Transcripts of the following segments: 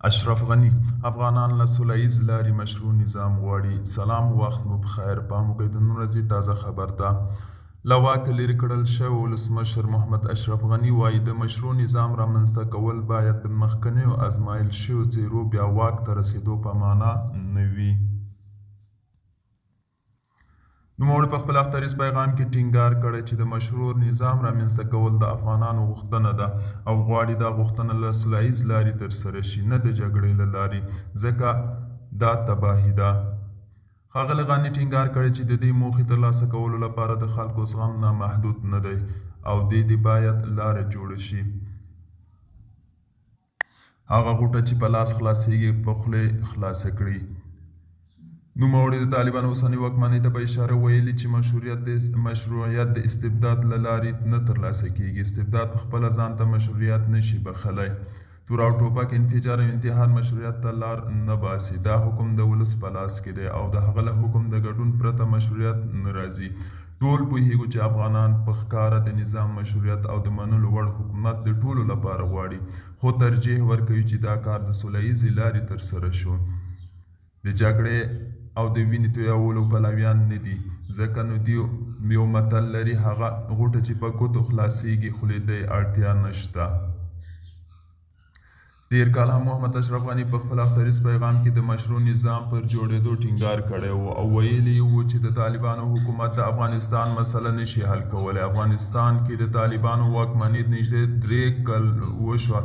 اشرف غني، افغانان له سوله ییز لارې مشروع نظام غواړي. سلام وخت مو پخیر، پام وکړئ د نن ورځې تازه خبر ته. له واکه لیرې کړل شوی ولسمشر محمد اشرف غني وايي، د مشروع نظام رامنځته کول باید د مخکنیو ازمایل شویو څېرو بیا واک ته رسېدو په مانا نه وي. نوموړي په خپل اختریز پیغام کې ټینګار کړی چې د مشروع نظام رامنځته کول د افغانانو غوښتنه ده او غواړي دا غوښتنه له سوله ییز لارې ترسره شي، نه د جګړې له لارې، ځکه دا تباهي ده. ښاغلي غني ټینګار کړی چې د دې موخې ترلاسه کولو لپاره د خلکو زغم نامحدود نه دی او دې دې باید لاره جوړه شي. هغه غوټه چې په لاس خلاصېږي په خوله یې خلاصه کړي. نوموړي د طالبانو اوسنۍ واکمنۍ ته په اشاره ویلي چې مشروعیت د استبداد له لارې نه ترلاسه کېږي، استبداد په خپله ځان ته مشروعیت نه شي بخښلی. توره او ټوپک، انفجار او انتحار مشروعیت ته لار نه باسي. دا حکم د ولس په لاس کې دی او د هغه له حکم د ګډون پرته مشروعیت نه راځي. ټول پوهېږو چې افغانان په ښکاره د نظام مشروعیت او د منلو وړ حکومت د ټولو لپاره غواړي، خو ترجیح ورکوي چې دا کار د سوله ییزې لارې ترسره شو. د جګړې او د وینې تویولو پلویان نه دي، ځکه نو دوی یو متل لري، هغه غوټه چې په ګوتو خلاصېږي، خولې ته یې اړتیا نشته. تېر کال هم محمد اشرف غني په خپل اختریز پیغام کې د مشروع نظام پر جوړېدو ټینګار کړی و او ویلي یې وو چې د طالبانو حکومت د افغانستان مسله نه شي حل کولی. افغانستان کې د طالبانو واکمني نږدې درې کل وشوه،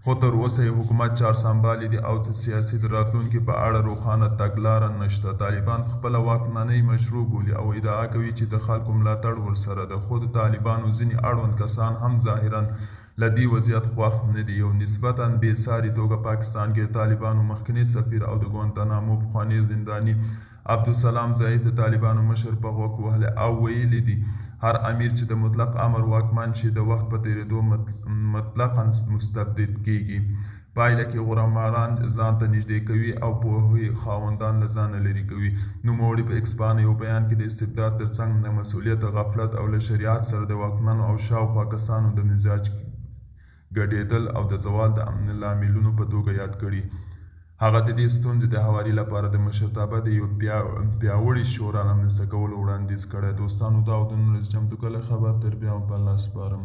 خو تر اوسه یې حکومت چارسمبالي دي او څه سیاسي د راتلونکي په اړه روښانه تګلاره نشته. طالبان خپله واکمنۍ مشروع بولي او ادعا کوي چې د خلکو ملاتړ ورسره ده، خو د طالبانو ځینې اړوند کسان هم ظاهراً له دې وضعیت خوښ نه دي. یو نسبتاً بې ساري توګه پاکستان کې د طالبانو مخکنی سفیر او د ګوانتانامو پخوانی زنداني عبدالسلام ضعیف د طالبانو مشر په غوږ وهلی او ویلي دي، هر امیر چې د مطلق امر واکمن شي، د وخت په تېرېدو مطلقاً مستبد کېږي. پایله کې غوره ماران ځان ته نږدې کوي او پوهې خاوندان له ځانه لرې کوي. نوموړي په ایکس پاڼه یو بیان کې د استبداد تر څنګ له مسوولیته غفلت او له شریعت سره د واکمنو او شاوخوا کسانو د مزاج ګډېدل او د زوال د لاملونو په توګه یاد کړي. هغه د دې ستونزې د هواري لپاره د مشرتابه د یو پیاوړي شورا رامنځته کولو وړاندیز کړی. دوستانو دا و د نن ورځې چمتو کړی خبر، تر بیا مو په الله سپارم.